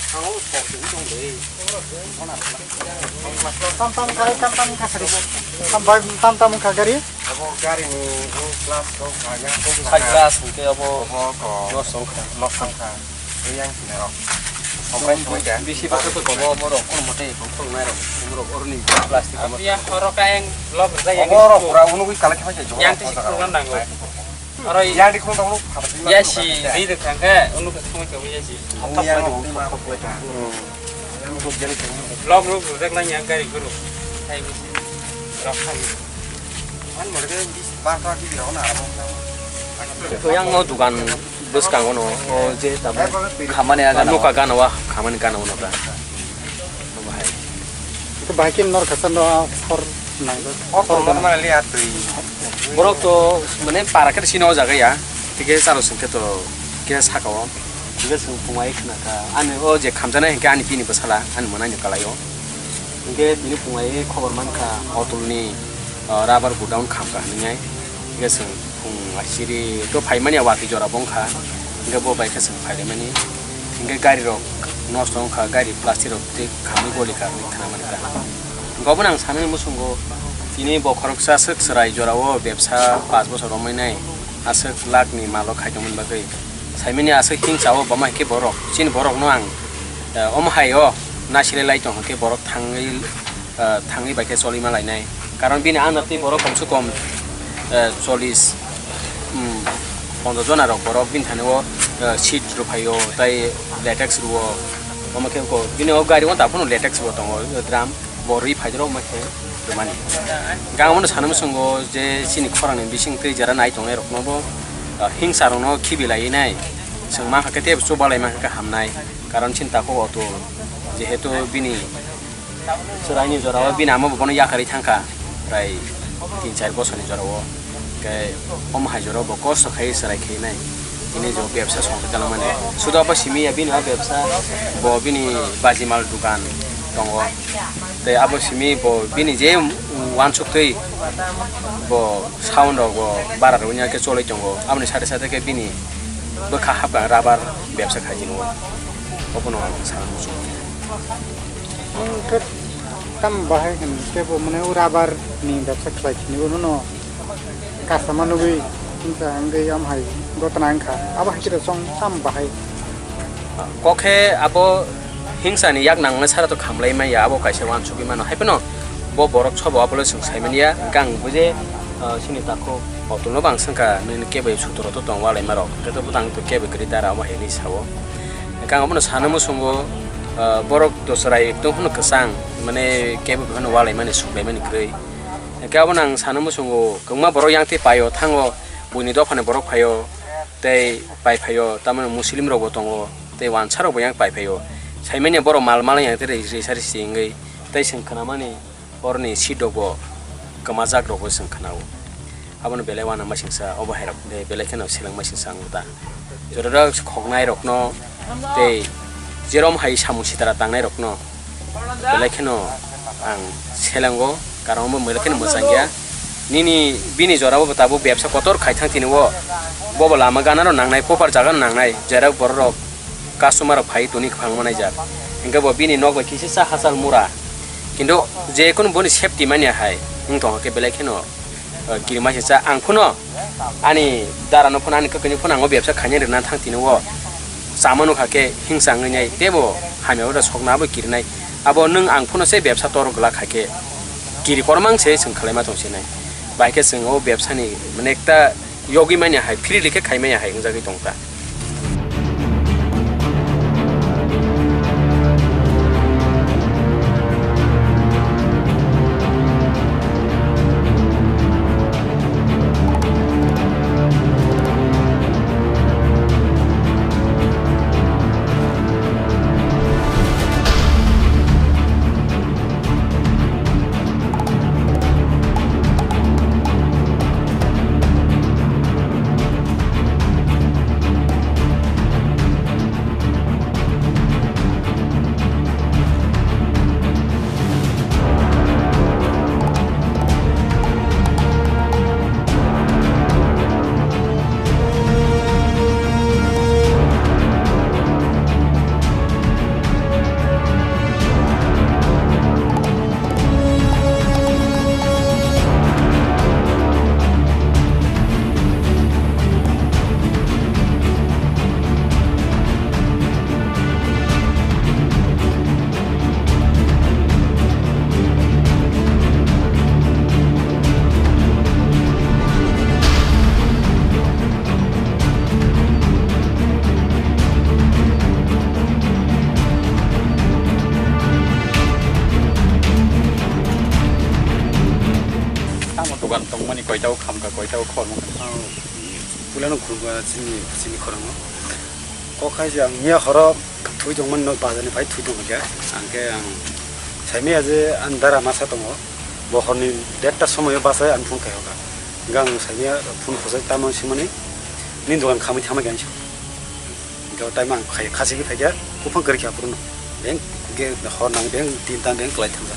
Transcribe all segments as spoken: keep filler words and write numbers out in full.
Tam tam khai, tam tam khai sari. Tam bai, tam tam khai gari. Abo gari ni class rok kha ya. Khai class hwnkhe abo. Abo ko loss wngkha. Loss wngkha. Yang sini rok. Bisi baksa to kobo borok kono mote kono nai rok. Borok oroni plastic kono. Ya oro ka yang log rajak yang. Oro pura unu kui kala khama jai. Yang tisi program nango. Oro yang di kono. Ya si di de thangke unu ka thangke ya si. Yang unu ma ko. Log rok rojak lang yang gari guru. Hai bisi. Rok thang. An morde bis bar bar di rok na amo. To yang o dukan bwskango no, o je tabuk khamani aga no. Nuka gana wa, khamani gana wa no da. Bahai. Itu bahai kin nor kasa no hor nang. Hor nor mana liya tui. Borok to mane para khe sino jaga ya. Tike chalo singke to ke saka o. Tike sing pungwai khna kha. Ani o je khamjana hingke ani pini bwsala, ani mwnai ni kalai o. Hingke tini pungwai khobor mankha, Otulni, ah, rubber godown khamkha hinwi. Hingke chwng phung asiri to phaimani a watwi jora bo wngkha. Hingke bo bai khe chwng phailaimani. Hingke gari rok nosto wngkha, gari plastic rok tei khamwi goli kha hinwi khna mankha. Hingke obono ang sanani muchungo tini bo khoroksa swk chwrai jora o bebsa pash bochor romwi nai aswk lakh ni malo khaitongmani bagwi. Saimani aswk hingsa o bama hingke borok, chini borok no ang, eh, omo hai o nasilai lai tong hingke borok thangwi, eh, thangwi bai khe cholima lainai. Karon bini under twi borok kom se kom, eh, chollish, mm, ponchash jona rok borok bini thani o, eh, seat rw phai o, tai latex rw o. Omo khe ko bini o gari o ta phano latex bo tongo, eh, drum. Bo rwi phaidrok ma khe rwmani. Hingke ang bono sana muchungo je chini khorang ni bising twi jera nai tongnai rok no bo, ah, hingsa rok no khibi lai nai. Chwng mankha khe tei chubalai mankha khe hamnai. Karon chini takhuk Otul jehetu bini chwrai ni jora o bini ama bo bono yakarwi thangkha. Prai tin char bosor ni jora o. Hingke omo hai jora o bo kosto khai chwrai khai nai. Tini jo bebsa songkhe tangmani. Sudo abo simi ya bini o bebsa bo bini bajimal dukan tongo. Tei abo simi bo bini je uansuk twi bo sound rok bo bara rwya khe choloi tongo. Aboni sade sade khe bini bwkha hapkha rubber bebsa khai tini o. Obono ang sana muchungo. Ang khe tam bahai hwn khe bo mane o rubber ni bebsa khlai tini o no. Customer nugwi wngkha hwnkhe omo hai gotna wngkha. Abo hai khe chwng tam bahai. Kok khe abo hingsa ni yak nangnai sara to khamlai maya, abo kaisa uansugwi mano. Hai phano bo borok sobo abo le chwng sai manya. Hwnkhe ang bo je, ah, chini takhuk Otul no bo ang swngkha, "Nini kebo sutro to tong walai ma rok, hwnkhe to bwtang to kebo kwrwi dara omo hai," hinwi sao. Hwnkhe ang abono sana muchungo, ah, borok to chwrai ekdom phano kwchang, mane kebo phano walai mani suklai mani kwrwi. Hingke abono ang sana muchungo, kwbangma borok yang twi paio thango, buini dophani borok phaio, tei pai phaio, tamoni Muslim rokbo tongo, tei wansa rokbo yang pai phaio. Saimanya borok mal mala yang tei ri-, risa risi wngwi, tei chwng khnamani oroni seat rokbo kwmajak rokbo chwng khnao. Abono belai uanama singsa, obo hai rok de belai kheno selengma singsa ang da. Jorajak khoknai rokno tei jerom hai samung sitara tangnai rokno belai kheno ang selengo, karon omo belai kheno mwchang ya. Nini bini jora bo tabuk bebsa kotor khai thang tini o, bobo lama gana rok nangnai, popar jaga rok nangnai, jera borok rok customer rok phai toni kwbangma naijak. Hingke bo bini nok bai kisa sa hachal mura, kintu je kunu boni safety manya hai wng tong khe belai kheno. Eh, kirima singsa ang phano ani dara no phano ani kwkhwini phano ang o bebsa khaina rwna thang tini o, chama nukha khe hingsa wngwi nai teibo hamya oro sokna abo kirinai. Abo nwng ang phano se bebsa tor glak hai khe kiri kormang se chwng khwlaima tong sinai. Bahai khe chwng o bebsa ni mane ekta yogwi manya hai freely khe khai manya hai wngjagwi tong ta. Koita o khamka, koita o khorma. Pulano khulba chini, chini khorang o. Kok hai je ang miya horo thui tongmani no bazar ni phai thui tongkha. Ang khe ang saimaya je ang dara masa tongo. Bo horni derta somoyo bachai ang phone khaikha. Hwnkhe ang saimaya phone khosai tamo swngmani nini dogan khamwi thangma khe ang. Hwnkhe o time ang khai, khasi khe phaikha, buphang kwrwi kha phuru no. Beng ge hor nang beng tinta beng kwlai thangkha.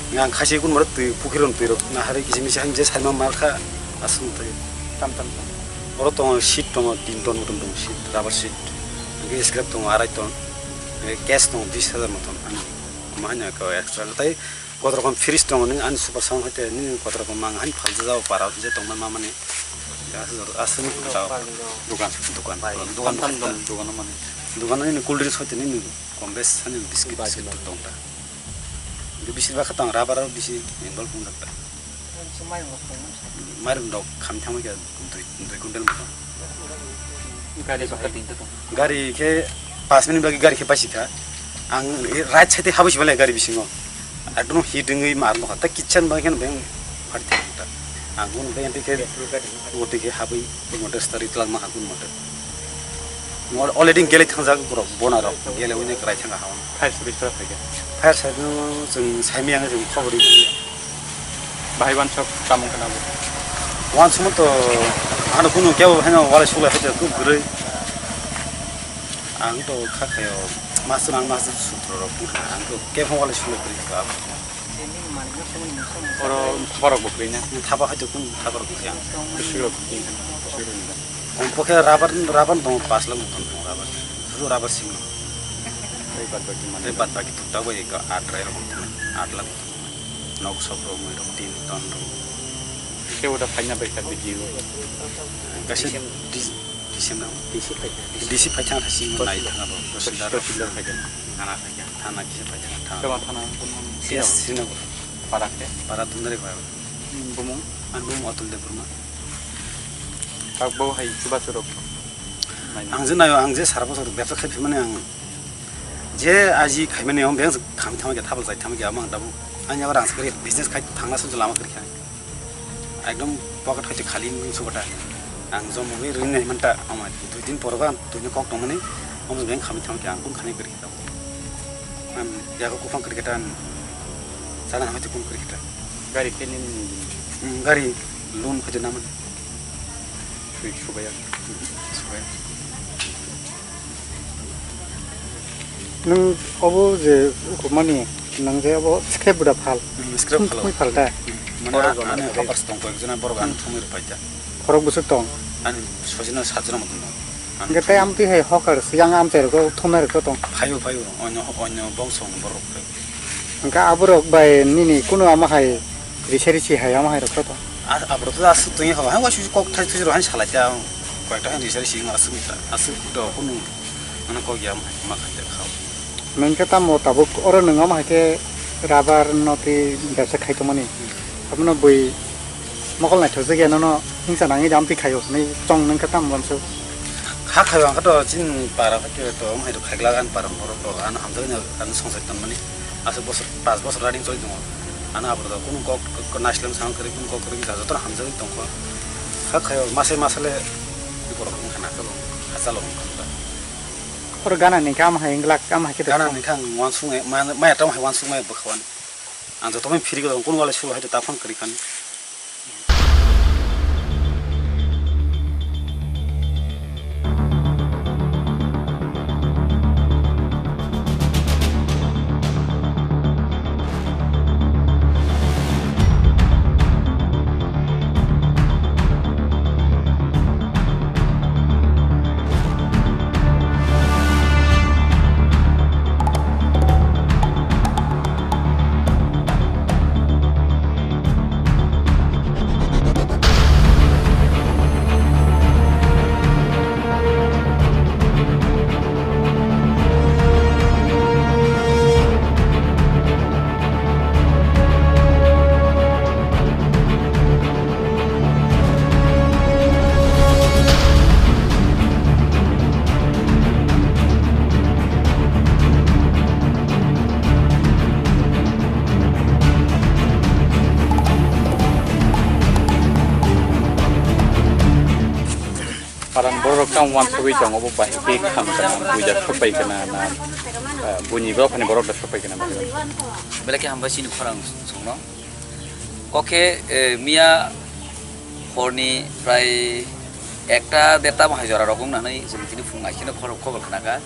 Hwnkhe ang khasi kun moro twi pukhirok twi rok na hari kisi misi ang je saima mar kha aswng twi. Tam tam tam. Oro tongo seat tongo tin ton motom tongo seat, rubber seat. Hwnkhe scrap tongo arai ton. Hwnkhe cash tongo bis hajar motom. Ani ma hanya ko extra tai. Kotorokom fridge tongo nini ani super sound hoite nini kotorokom mang hani phalsa jao para je tongma mamani. Aswk aswk ni kota. Dukan. Dukan. Dukan tam tam dukan mani. Dukan nini cool drinks hoite nini kombes hani biscuit biscuit tong ta. Biscuit ba khatang rubber bisi involve wng ta. Mairung rok kham thangma khe. Dui, dui quintal moto. Gari baka tinta tong. Gari khe pash minute bagwi gari khe paisi kha. Ang right side habwi sibalai gari bisingo. Ekdom hit wngwi mar nokha. Ta kitchen bagwi khe beng pharti ta. Ang gun beng khe motor khe habwi motor start twlang ma hakun motor. Already gele thangjak borok bona rok gele wngwi kwrai thangkha hao. Fire service tora phaikha. Fire service no chwng saimaya chwng khobor rikha. Bahai wansok tamo khna bo. Wansukma to ano kunu kebo haino walai sulai hoite kub gurui. Ang to kha khayo mas nang mas sutro rok ang to kebo walai sulai gurui ka. Oro borok bo kwrwi na. Thapa hoite kunu thapa rok kwrwi ang. Bisik rok kwrwi na. Bisik rok ni da. Kompo khe rubber, rubber tongo pash lakh motom tongo rubber. Suru rubber simi. Tei bad baki mane. Tei bad baki tukta bai ka aat rai rok tongo, aat lakh motom. Nok sop rok, mui rok, tin ton rok. Khe uda phaina bai ka video. Kaisa Decem-, Dis-, December. D C phaikha. D C phaikha thasi mo nai thanga bo. Tahsildar rok. Tahsildar phaikha. Thana phaikha. Thana kisa phaikha. Thana. Kema thana. Yes, Srinagar. Para khe? Para Tundari para. Bumung? Ang bumung Atul Debbarma. Tabuk bo hai chubachu rok. Ang je nayo, ang je sara bosor bebsa khai phimani ang je aji khaimani ang beng kham thangma khe thabal jai thangma khe amang dabu. Ang yabar ang sakri business khai thangna sujla lama kri khai. Ekdom pocket hoite khali nung sukota. Ang jom wi ring nai manta ama dui din poroga ang tuini kok tongmani. Omo beng kham thangma khe ang kun khani kri khai. Ang yago kuphang kri khai ta ang sana hoite kun kri khai ta. Gari khe nini? Hmm, gari loan hoite naman. Sui subaya. Subaya. Nwng obo je ukumani, nwng je obo scrap buda phal. Hmm, scrap phal. Thumwi phal da. Hmm, mane ani hawkers tong koi jona borok ang thumwi rwphai da. Khorok bwswk tong? Ani sojina satjona motong tong. Hwnkhe tei amtwi hai hawkers yang amchai rwgo thumnai rwgo tong. Phaio, phaio, onyo, onyo bongso borok phaio. Hwnkhe aborok bai nini kunu ama hai risa risi hai ama hai rok khe to? A, aborok to aswk tongya kho, hai waisuk kok thai thai rok hai salai ta, koi ekta hai risa risi wng aswk ta, aswk to kunu ano kok ya ma khai ta kha. Nwng khe tamo tabuk oro nwng ama hai khe rubber no tei bebsa khai tongmani, abono bui mokol naithok jagya nono hingsa nangwi amtwi khaio hinwi chong nwng khe tamo uansuk. Kha khaio ang khe to chini para khe to omo hai rok khai glak ani para borok to ano hamjagwi ano songsai tonmani. Aswk bosor, pash bosor running choli tongo. Ano aborok kunu kok, kok, kok naislam sang kwrwi, kunu kok kwrwi, jotono hamjagwi tongkho. Kha khayo, mase masale borok wngkha na, khe bo hachalo wngkha. Oro gana ni khe ama hai wngglak, ama hai khe gana ni khe ang uansuknai, ma-, maya tamo hai uansukmaya bwkha o ani. Ang joto bai phirigwi tongo, kunu walai sulo hai ta phone kwrwi kha. Parang borok tamo uansugwi tongo, bo bahai khe kham kana, buja sopai kana na, eh, buini dophani borok da sopai kana bagwi. Belai khe hambai chini khorang songno. Kokhe, eh, miya horni prai ekta derta bahai jora rok wng nanai chwng tini phung akhino khorok khobor khnakha.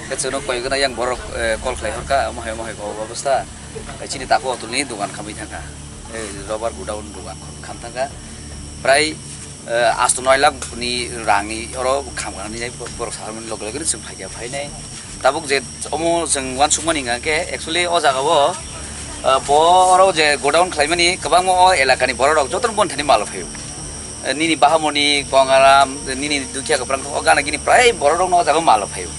Khe chwngno koi gana yang borok, eh, call khlai horkha, omo hai omo hai kok obostha. Chini takhuk hotulni dogan khamwi thangkha. Eh, rubber godown dogan kham thangkha. Prai, eh, asto noi lakh ni rangni oro khamkha nini borok saharmani loge loge chwng phaikha phainai. Tabuk je omo chwng uansukmani hwnka khe actually o jaga o, eh, bo oro je godown khlaimani kwbangma o elakani borok rok jotono boni thani mal phaio. Eh, nini Bahamoni, Gongaram, nini Dukhiya Kwprang o gana gini prai borok rokno o jaga o mal phaio.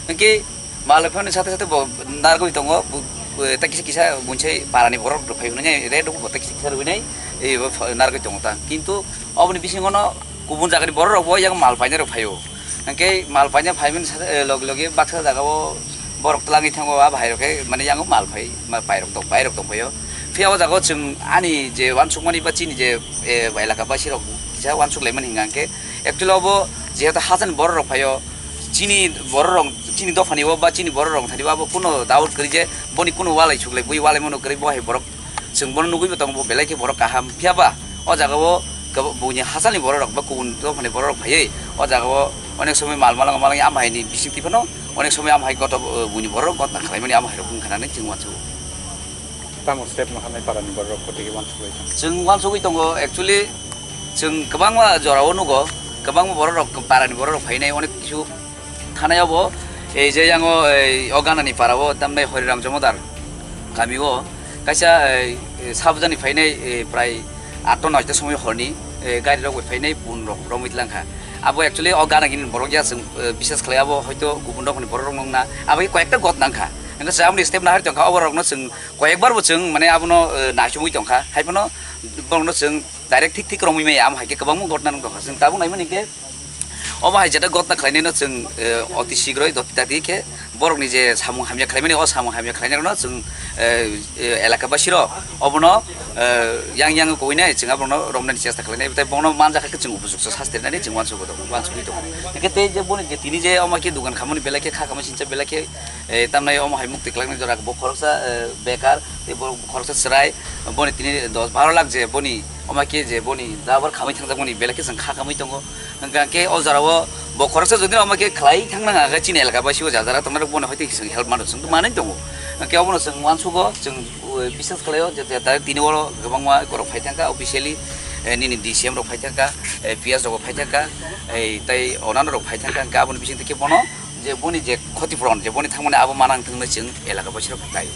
Hwnkhe mal phano sate sate bo narwgwi tongo, bu-, bu-, tei kisa kisa bunsai parani borok rok phai hwnwi nai, red rok bo tei kisa kisa rwinai, ei bo pha-, narwgwi tongo ta. Kintu oboni bisingo no kubun jagani borok rok bo yang mal paina rok phaio. Hwnkhe mal paina phaimani sate, eh, loge loge baksa jaga o borok twlangwi thango, a bahai rok khe mane yang mal phai, ma-, pairok tong, pairok tong phaio. Phiya o jaga o chwng ani je uansukmani ba chini je, eh, elaka basi rok kisa uansuk laimani hwnka hwnkhe, actually obo jehetu hachani borok rok phaio, chini borok rok, chini dophani o ba chini borok rok thani abo kuno doubt kwrwi je boni kuno walai suklai bui walai mano kwrwi bo hai borok chwng bono nugwi bo tongo, bo belai khe borok kaham. Phiya ba o jaga o kebo-, buini hachani borok rok ba kubun dophani borok rok phaiwi o jaga o onek somoi mal malanga malangya ama hai ni bisingtwi phano onek somoi ama hai goto, eh, buini borok rok gotna khlaimani ama hai rok wngkha nani chwng uansugo. Tamo step no hanai parani borok rok kotigi uansugwi thang. Chwng uansugwi tongo, actually chwng kwbangma jora o nugo, kwbangma borok rok parani borok rok phainai onek kisu thanai obo, ei je yango ei o ganani para o tamnai Hariram Jomodar kami o kaisa, ei, sabjani phainai, ei, prai atta noita somoi horni, ei, gari rok bai phainai bun rok romwi tlangkha. Abo actually o gana gini borok ya chwng, eh, bisas khlai abo hoito kubun rok ni borok rok nung na abo khe koyekta got nangkha. Hingke chwng aboni step nahar tongkha obo rok no chwng Koyekbar bo chwng mane abono, eh, naisomwi tongkha, hai phano borokno chwng direct thik thik romwi maya, amo hai khe kwbangma gotna nuk tongkha. Chwng tabuk naimani khe omo hai jeta gotna khlainai no chwng, eh, oti sigroi doti dati khe borokni je samung hamya khlaimani, o samung hamya khlainai rokno chwng, eh, eh, elaka basi rok obono, eh, yang yang kowinai chwng abono romnani chesta khlainai, tei bono manjakha khe chwng upojukto sasti rinani chwng uansugwi tongo, uansugwi tongo. Hingke tei je boni je tini je omo khe dogan khamani belai khe kha khamani sincha belai khe, eh, tamnai omo hai mukti kwlangni jora bo khoroksa, eh, bekar, tei bo khoroksa chwrai, boni tini dos baro lakh je boni omo khe je boni jabar khamwi thangjak boni belai khe chwng kha khamwi tongo. Hwnkha khe o jora o bo khoroksa jodi omo khe khlai thang nang khe chini elaka bai sibo jajara tongnai rok boni hoite chwng help mano chwng manwi tongo. Hwnkhe obono chwng uansugo chwng, eh, biswas khlaio je, je direct tini oro kwbangma borok phai thangkha officially, eh, nini D C M rok phai thangkha, eh, P S rok phai thangkha, eh, tei onano rok phai thangkha hwnkhe aboni bisingtwi khe bono je boni je khoti puron je boni thangmani abo manang thwngwi chwng elaka bai sirok khlaio.